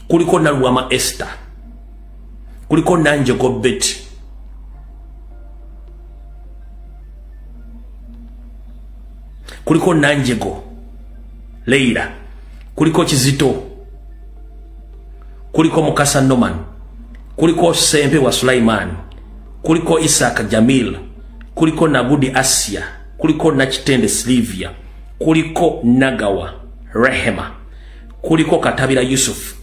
Kuliko Nalwama Esther, kuliko Nanjego Betty, kuliko Nanjego Leila, kuliko Kizito, kuliko Mukasa Norman, kuliko Sempe wa Sulaiman, kuliko Isaac Jamil, kuliko Nagudi Asia, kuliko Nachitende Silvia, kuliko Nagawa Rehema, kuliko Katabira Yusuf,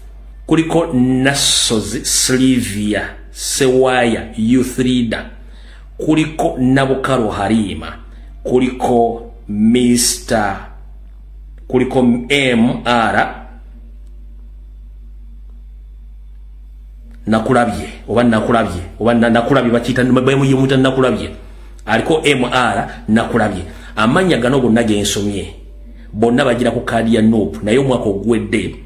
kuliko Nasozi Silvia Sewaya Youth Leader, kuliko Nabukaro Harima, kuliko Mr. kuliko MR Nakulabye oba Nakulabye oba Nakulabye bakiyita bamuyita Nakulabye, aliko MR Nakulabye. Amannya gano gonna ge nsomye bonna bagira ku kaadi ya NUP, naye omwaka oguwedde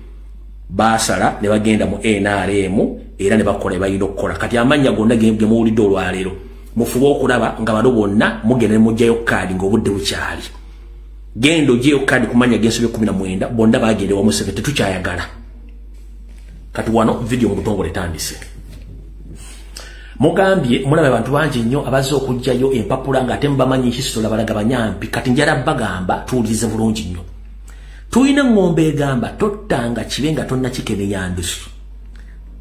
baasala ne bagenda mu NRM era ne bakola balina okukola. Kati amannya gonna ge muwulidde olwaleero mufube okulaba nga bano bonna mugenda ne muggyayo kaadi ng'obudde bukyali. Genda oggyeyo kaadi ku mannya g'ensobi 19 bonna bagenda ewa Museveni, tetukyayagala. Kati wano video mu butongole etandise. Mugambye mulaba abantu bangi nnyo abazze okuggyayo empapula ng'ate mubamanyi history balaga banyampi. Kati njala bagamba tuwulirize bulungi nnyo. Tulina eng'ombe egamba tottanga kibe nga tonnakikenenya ndusu,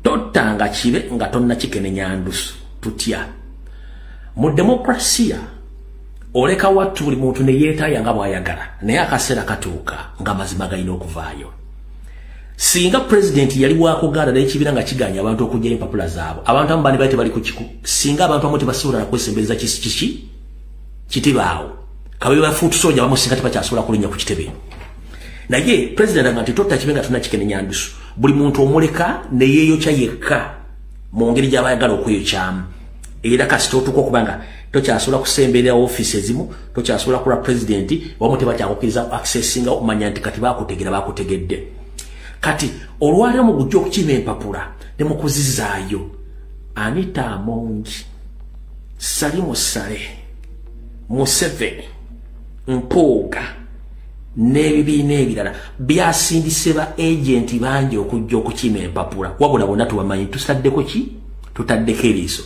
tottanga kibe nga tonnakikenenya ndusu. Tutya mu demokrasiya oleka wattu buli muntu ne yeetaaya nga bw'ayagala, naye akaseera katuuka ng'amazima galina okuvaayo. Singa president yali wakugaana n'ekibiina nga kiganya abantu okuggyayo empapula zaabwe, abantu abamu bali tebali ku kiku. Singa abantu abamu tebasobola kwesembereza kiki kitibaawo, kabe bafuutu soja abamu singa tebakyasobola kulinnya ku kitebe. Naye president agamba nti totta kibe nga tonnakikenenya ndusu, buli muntu omuleka ne yeeyokya yekka mu ngeri gy'abayagala okweyokyamu. Era kasita otuuka okubanga tokyasobola kusemberera ofiisi ezimu, tokyasobola kula president, wamu tebakyakukkiriza accessinga, omanya nti kati baakutegera baakutegedde. Kati olwaleero mugujja okukima empapula ne mukuzizaayo Anita Among, Salimu Saleh, Museveni, Mpuuga n'ebibiina ebirala byasindise ba agenti bangi okujja okukima empapula. Wabula bonna tubamanyi, tutaddeko ki? Tutaddeko eriiso.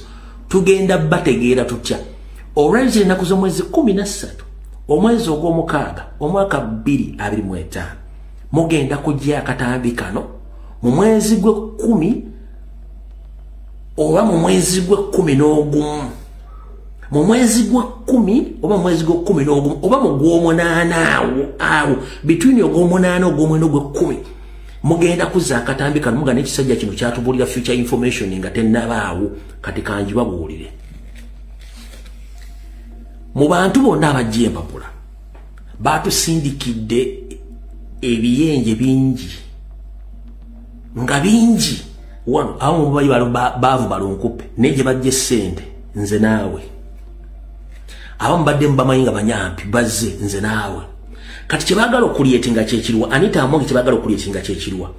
Tugenda bategeera tutya? Olwaleero ennaku z'omwezi 13 omwezi ogw'omukaaga omwaka 2025 mugenda kujja akatambi kano mu mwezi gw'ekkumi oba mu mwezi gw'ekkumi n'ogumu, mu mwezi gw'ekkumi oba mu mwezi gw'ekkumi n'ogumu oba mu gw'omunaana, awo between ogw'omunaana ogw'omwenda ogw'ekkumi mugenda kuzza akatambi kano. Muganda ekisajja kino kyatubuulira future information nga tennabaawo. Kati kanjibabuulire mu bantu bonna abajja empapula batusindikidde ebiyenje bingi nga bingi. Wano abamu mubayi baavu balunkupe naye gye bajja essente nze naawe. Abamu badde mubamanyi nga banyampi bazze nze naawe. Kati kyebaagala okuliyetinga kyekiriwa, Anita Among kyebaagala okuliyetinga kyekiriwa,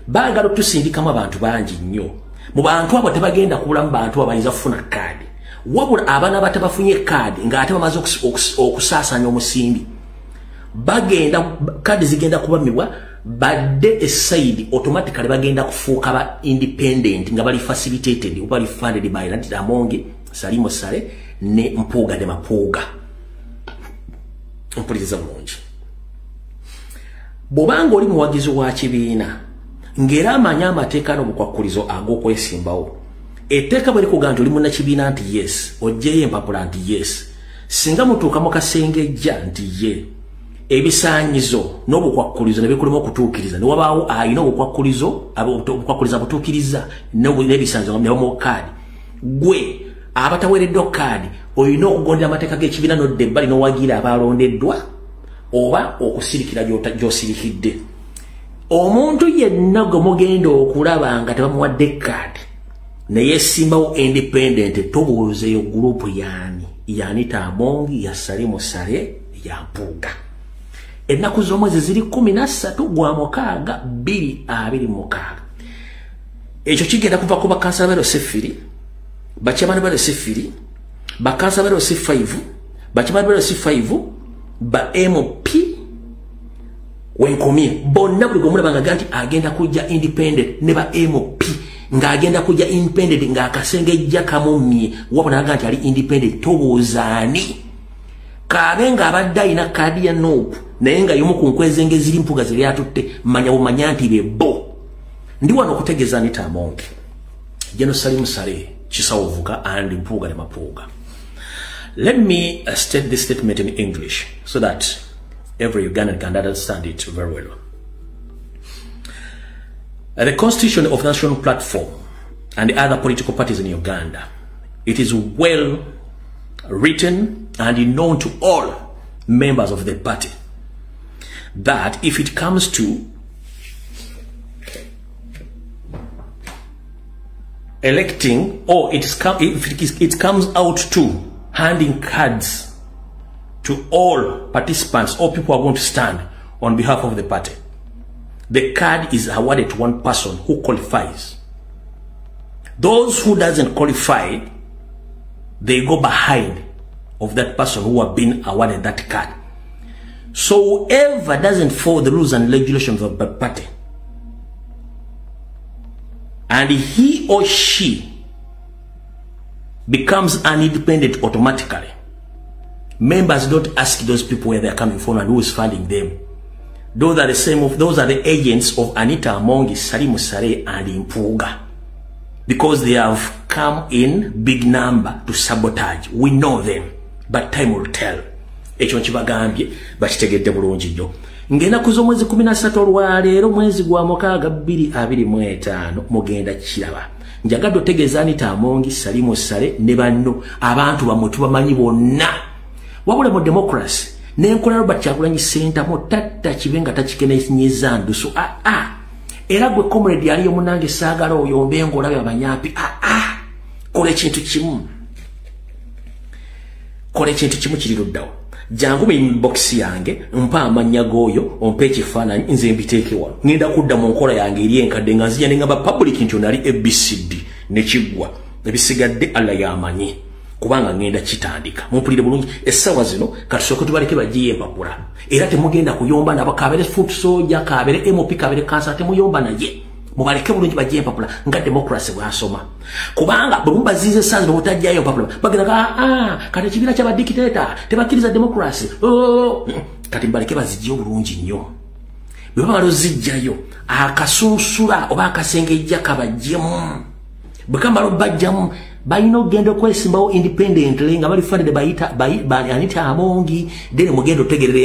baagala otusindikamu abantu bangi nnyo. Mu bantu abo tebagenda kubulamu bantu abayinza kufuna kaadi, wabula abaana batabafunye kaadi ng'ate bamaze okusaasaanya omusimbi, bagenda kaadi zigenda kubamibwa badde eside automatically bagenda kufuuka ba independent nga bali facilitated oba bali funded by Anita Among, Salimu Saleh ne Mpuuga ne Mapuuga. Mpuliriza bulungi. Bw'obanga oli muwagizi wa kibiina ng'era amanyi amateeka n'obukwakkulizo ag'okwesimbawo, etteeka bwe likugaa nti oli munnakibiina nti yes, oggyeyo empapula nti yes, singa mutuuka mu kasengejja nti ye, ebisaanyizo n'obukwakkulizo ne bikulema okutuukiriza, ne wabaawo alina obukwakkulizo butuukiriza n'ebisaanyizo ne bamuwa kaadi, gwe abataweereddwa kaadi olina okugondera amateeka g'ekibiina n'odda ebbali n'owagira abalondeddwa oba okusirikira gy'osirikidde. Omuntu yenna gwe mugenda okulaba nga tebamuwadde kaadi naye simbawo independent, tobuuzeeyo gurupu yaani ya Anita Among, ya Salimu Saleh, ya Mpuuga. Ennaku z'omwezi ziri 13 gwa mukaaga 2026. Ekyo kigenda kuva ku bakansala ba LC3, bachairman ba LC3, bakansala ba LC5, bachairman ba LC5, ba MP Wenkomye bonna buli gwe mulaba nga nti agenda kujja independent ne ba MP ng'agenda kujja independent ng'akasengejja kamumye wabona aga nti ali independent, tobuuzaani kaabe ng'abadde alina kaadi ya NUP naye nga y'omu ku nkwezenge ziri Mpuuga ze lyatutte, manya bumanya nti be bo. Ndi wano okutegeeza Anita Among, General Salim Saleh, Kisawovuka and Mpuuga ne Mapuuga. Let me state this statement in English so that every Ugandan can understand it very well. The constitution of National Platform and the other political parties in Uganda, it is well written and known to all members of the party that if it comes to electing, or if it comes out to handing cards to all participants or people who are going to stand on behalf of the party, the card is awarded to one person who qualifies. Those who doesn't qualify, they go behind of that person who have been awarded that card. So whoever doesn't follow the rules and regulations of the party, and he or she becomes an independent automatically, members don't ask those people where they're coming from and who is funding them. Those are the same of those are the agents of Anita Among, Salim Saleh and Mpuuga, because they have come in big number to sabotage. We know them, but time will tell. Ekyo nkibagambye bakitegedde bulungi nnyo. Ng'ennaku z'omwezi 13 olwaleero, mwezi gwa 6 2025, mugenda kiraba. Njagadde otegeeza Anita Among, Salim Saleh ne banno, abantu bammwe tubamanyi bonna. Wabula mu democracy nenkola Robert Kyagulanyi Ssentamu tatta kibe nga takikenenyeza ndusu. Aa, era gwe comrade aliyo munange, saagala oyombe ng'olabye abanyampi. Aa, kola ekintu kimu, kola ekintu kimu kiri luddawo. Jangu mu inbox yange, mpa amannya g'oyo, ompe ekifaananyi, nze mbiteeke wano. Ngenda kudda mu nkola yange eri enkadde nga nzija ne ngamba public nti ono ali ABCD ne kiggwa, ebisigadde Allah yamanyi, kubanga ngenda kitandika. Mumpulire bulungi, essaawa zino katusooke tubaleke bagiye empapula. Era temugenda kuyomba nabo, kabere foot soldier, kabere MP, kabere kansa, temuyomba naye. Mubaleke bulungi bagiye empapula nga democracy bw'asoma, kubanga bwe mubaziiza essaawa zino butajjayo empapula bagenda ah, kati ekibiina ky'abadikiteeta tebakkiriza democracy. Oh. Kati mubaleke bazigyeyo bulungi nnyo. Bwe bamala ozijjayo, akasunsula oba akasengejja kabaggyemu. Bwe kamala obbajjamu, balina okugenda okwesimbawo independently nga bali funded bayita Anita Among. Then mugenda otegerera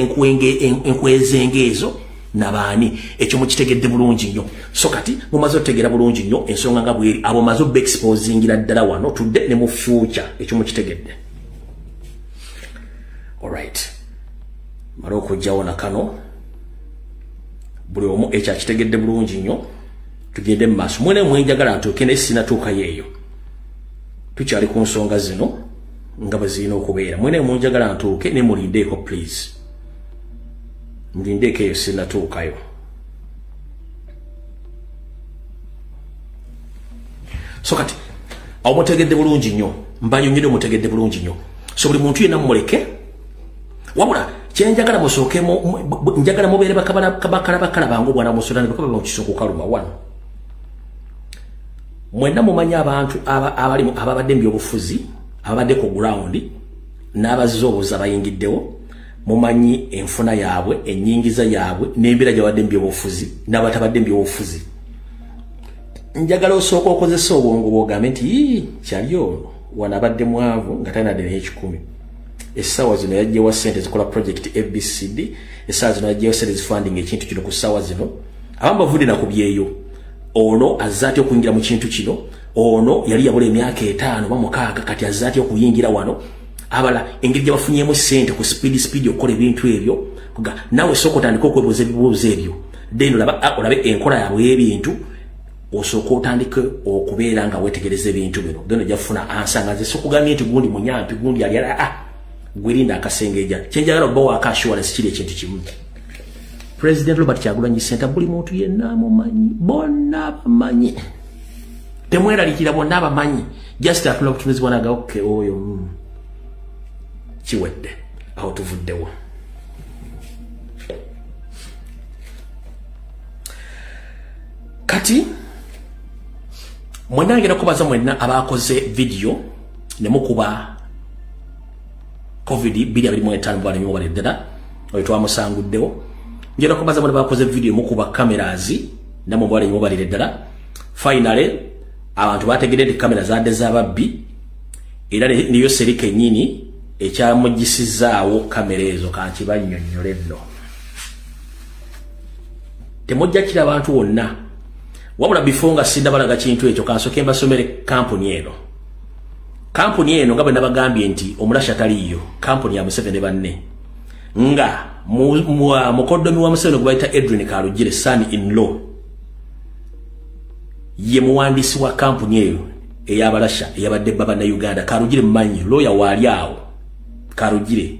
enkwezenge ezo nabaani. Ekyo mukitegedde bulungi nnyo. So kati mumaze otegeera bulungi nnyo ensonga nga bweri, abo maze obexposingira ddala wano tudde ne mu future. Ekyo mukitegedde. Alright, mala okugjawo nakano, buli omu ekyo akitegedde bulungi nnyo. Tugende mu maaso. Mwene mwenjagala ntuuke, naye sinatuukayo eyo, tukyali ku nsonga zino nga bwe zirina okubeera. Mwene munjagala ntuuke ne mulindeeko, please, mulindeeko, eyo sinatuukayo. So kati awo mutegedde bulungi nnyo, mbanyonyedde, mutegedde bulungi nnyo. So buli muntu yenna mumuleke. Wabula kyenjagala musooke, njagala mubeere bakalabakala bangu bwana musulani bakaba bakisooka okaluma wano. Mwenna mumanyi abantu abali ababadde mu byobufuzi, ababadde ku ground n'abazze obuza bayingiddewo, mumanyi enfuna yaabwe, ennyingiza yaabwe n'embeera gy'abadde mu byobufuzi n'abatabadde mu byobufuzi. Njagala osooka okozesa obwongo bw'ogambe nti kyali ono wano abadde mwavu nga talinadde n'ekikumi, essaawa zino yajjewa ssente zikola project ABCD, essaawa zino yajjewa ssente zifunding ekintu kino, ku ssaawa zino abamu bavudde na ku byeyo, ono azze atya okuyingira mu kintu kino, ono yali yabula emyaka 5 oba 6, kati azze atya okuyingira wano, abala engeri gye bafunyemu ssente ku speed speed okukola ebintu ebyo. Naawe sooka otandike okwebuuza ebibuuzo ebyo, then olabe enkola yaabwe y'ebintu, osooka otandike okubeera nga weetegereza ebintu bino, then ojja kufuna answer. Nga nze sikugambye nti gundi munyampi, gundi ali ah, gwirinda akasengeja. Kyenjagala obbawaako assurance kiri ekintu kimu: President Robert Kyagulanyi Ssentamu buli muntu yenna amumanyi, bonna bamanyi, temweralikira, bonna abamanyi. Just atula butunuzi bwanaga, okay, oyo kiwedde awo, tuvuddewo. Kati mwenna ngenda kubaza mwenna abakoze video ne mukuba COVID 2025 bwali nyuma ddala oyo twamusanguddewo. Ngenda kubaza mwenna abakoze video mukuba cameras namwe bwali nyuma ddala. Finally abantu bategedde nti kamera zadde z'ababbi era niyo serike nnyini ekyamuggisizaawo kamera ezo. Kankibannyonnyole nno, temujja kira abantu wonna. Wabula before nga sindabalaga kintu ekyo, kansooke mbasomere kampuni eno. Kampuni eno nga bwe nabagambye nti omulasha taliiyo, kampuni ya Museveni banne, nga mukoddomi wa Museveni gwe bayita Edwin Karugire, son in law, ye muwandiisi wa kampuni eyo ey'abalasha eyabadde baba na Uganda. Karugire mmanyi, lawyer waali awo. Karugire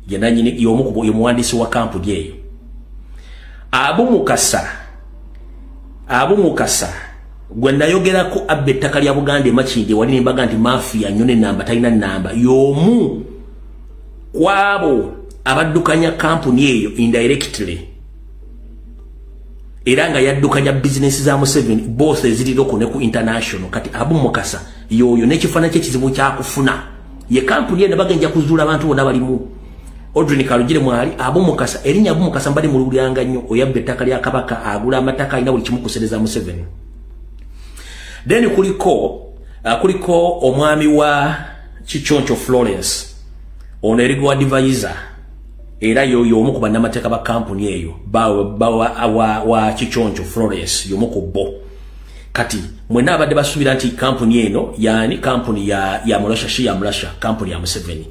ye nannyini, y'omu ye muwandiisi wa kampuni eyo. Abu Mukasa gwe nayogerako abba ettaka lya Buganda e Makindye wali nembaga nti mafia nnyo n'ennamba talina nnamba, y'omu kwabo abaddukanya kampuni eyo indirectly, era nga yaddukanya bizinesi za Museveni both eziri local ne ku international. Kati Abu Mukasa yoyo n'ekifaananyi kye kizibu kyakufuna ye kampuni eno bagenja kuzuula abantu bonna balimu. Odrin Karugire mwali, Abu Mukasa, erinnya Abu Mukasa mbadde mululyanga nnyo, oyabba ettaka lya Kabaka, agula amataka, alina buli kimu kusereza Museveni. Then kuliko omwami wa Kiconco Florence, ono legal advisor, era yoyo omu ku bannamateeka ba kampuni eyo wa Kiconco Florence, y'omu ku bo. Kati mwenna abadde basuubira nti kampuni eno yani kampuni ya Mulasha, shi ya Mulasha, kampuni ya Museveni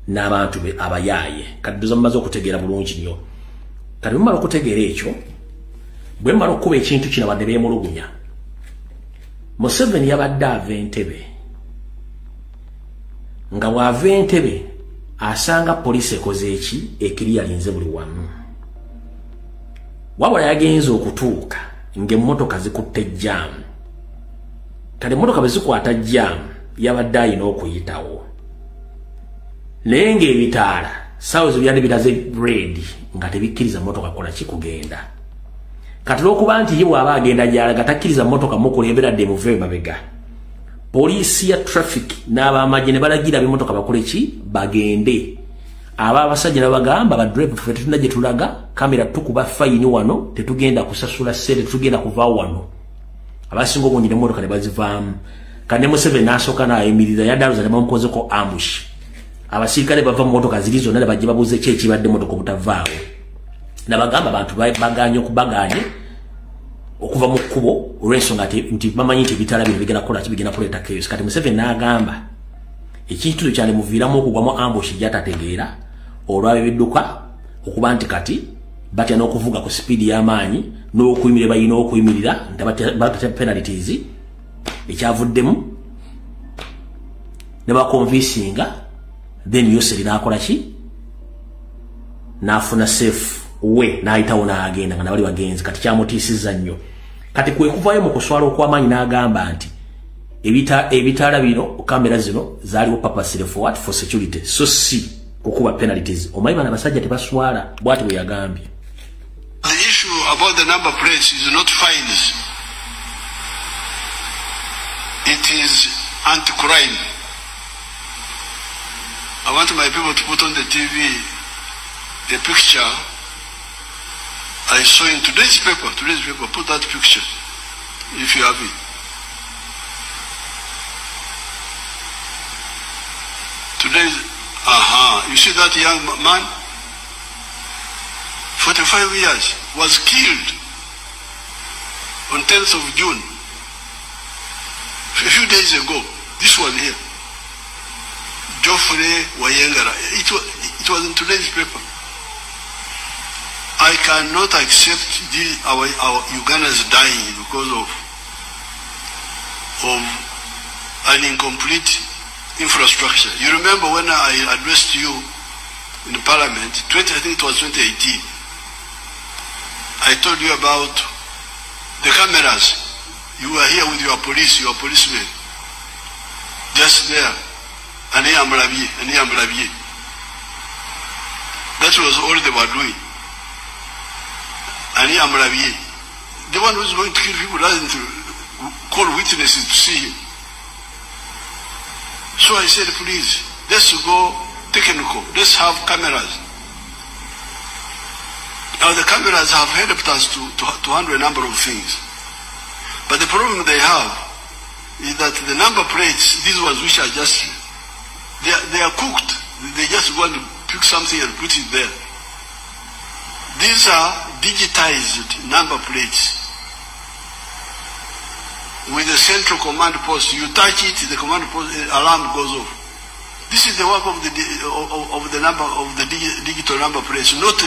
n'abantu be abayaaye. Kati ndoza mumaze okutegeera bulungi nnyo. Kati bwe mumala okutegeera ekyo, bwe mumala okukuba ekintu kino abadde beemulugunya, Museveni yabadde ava Entebbe, nga bw'ava Entebbe asanga poliisi ekoze eki ekiriyalinze buli wamu. Wabula yagenze okutuuka ng'emmotoka zikutte jjaamu. Kati emmotoka bwe zikwata jjaamu yabadde ayina okuyitawo, naye ng'ebitaala saawa ezo byali biraze red nga tebikkiriza mmotoka kukola ki kugenda. Kati olw'okuba nti ye bw'aba agenda gy'alaga takkiriza mmotoka mukulembera dde muve mabega, poliisi ya traffic n'abamagye ne balagira ab'emmotoka bakole ki bagende. Aba abasajja ne babagamba, badrive ffe tetulina gye tulaga, kamera tukuba fayini wano, tetugenda kusasula ssente, tetugenda kuva wano. Abasinga obungi n'emmotoka ne bazivaamu. Kati ne Museveni n'asooka n'ayimirira, yaddaluza ne bamukozeko ambush. Abasirikale bava mu mmotoka ziri zonna ne bajja babuuze ki ekibadde emmotoka obutavaawo. Nabagamba abantu baganye okubaganye okuva mu kkubo olw'ensonga nti bamanyi nti ebitaala bino bigenda kukola ki, bigenda kuleeta chaos. Kati Museveni n'agamba ekintu kyalimuviiramu okugwamu ambush gy'atategeera olw'ab'ebidduka okuba nti kati batya n'okuvuga ku sipiidi y'amaanyi n'okuyimirira, balina okuyimirira nti batya penalties. Ekyavuddemu ne bakonvinsinga, then Yoseri n'akola ki, n'afuna safe we n'ayitawo n'agenda nga nabali bagenzi. Kati kyamutiisizza nnyo. Kati kwe kuvaayo mu kuswala okw'amaanyi n'agamba nti ebitaala bino, kamera zino zaaliwo purposely for what, for security, so si kukuba penalties. Omanyi bano abasajja tebaswala, bw'ati bwe yagambye. The issue about the number plates is not fines. It is anti-crime. I want my people to put on the TV a picture I saw in today's paper. Today's paper, put that picture if you have it. Today's, aha, you see that young man? 45 years, was killed on 10th of June, a few days ago. This one here, Geoffrey Wayengera. It was in today's paper. I cannot accept our Ugandans dying because of an incomplete infrastructure. You remember when I addressed you in Parliament, I think it was 2018, I told you about the cameras. You were here with your police, your policemen, just there. Ani amulabye, ani amulabye. That was all they were doing. Ani amulabye. The one who is going to kill people doesn't call witnesses to see him. So I said, please, let's go technical. Let's have cameras. Now the cameras have helped us to handle a number of things. But the problem they have is that the number plates, these ones which are just, they are cooked. They just go and pick something and put it there. These are digitized number plates. With the central command post, you touch it, the command post alarm goes off. This is the work of the digital number plates, not